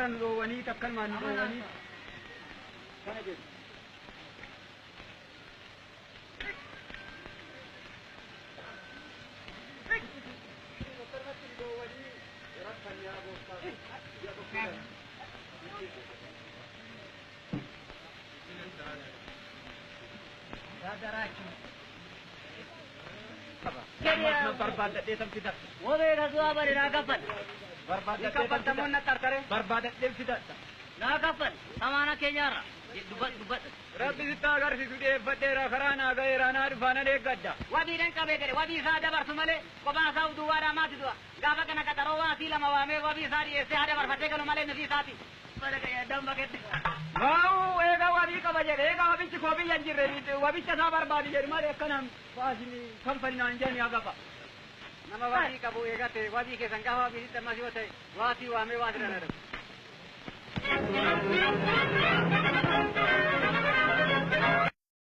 Kara nu dhoowwanii takkanumaan nu dhoowwanii. Kana jedhu. Barbaadadhee tan fidadha. Wobee kasuwaa bari naa kaffal. Barbaadadhee tan fidadha. Barbaadadhee fidadha. Naa kaffal. Samaana keenyaarra. Dubbadhu dubbadhu. Rabbi sitti agarsiisu dhiyeeffadheera karaa naa ga'eera naa dhufaa nan eeggadha. Wabiidhaan qabee gade wabii isaa dabarsu malee kophaa isaa duwwaadhaa maati du'a. Gaafa kana qaxaroo waasii lama waamee wabii isaa dhiyeessee haa dabarfatee galu malee nufi isaati. Waa'u eega wabii qaba jedhe eega wabichi koo biyya hin jirre wabicha isaa barbaadi jedhu malee akkanaan faasinii kanfali naan jedhani hagafa. Nama wabii qabu eegate wabii keessan gaafa wabii sitti ammas yoo ta'e waasii waamee waasii dana darbu.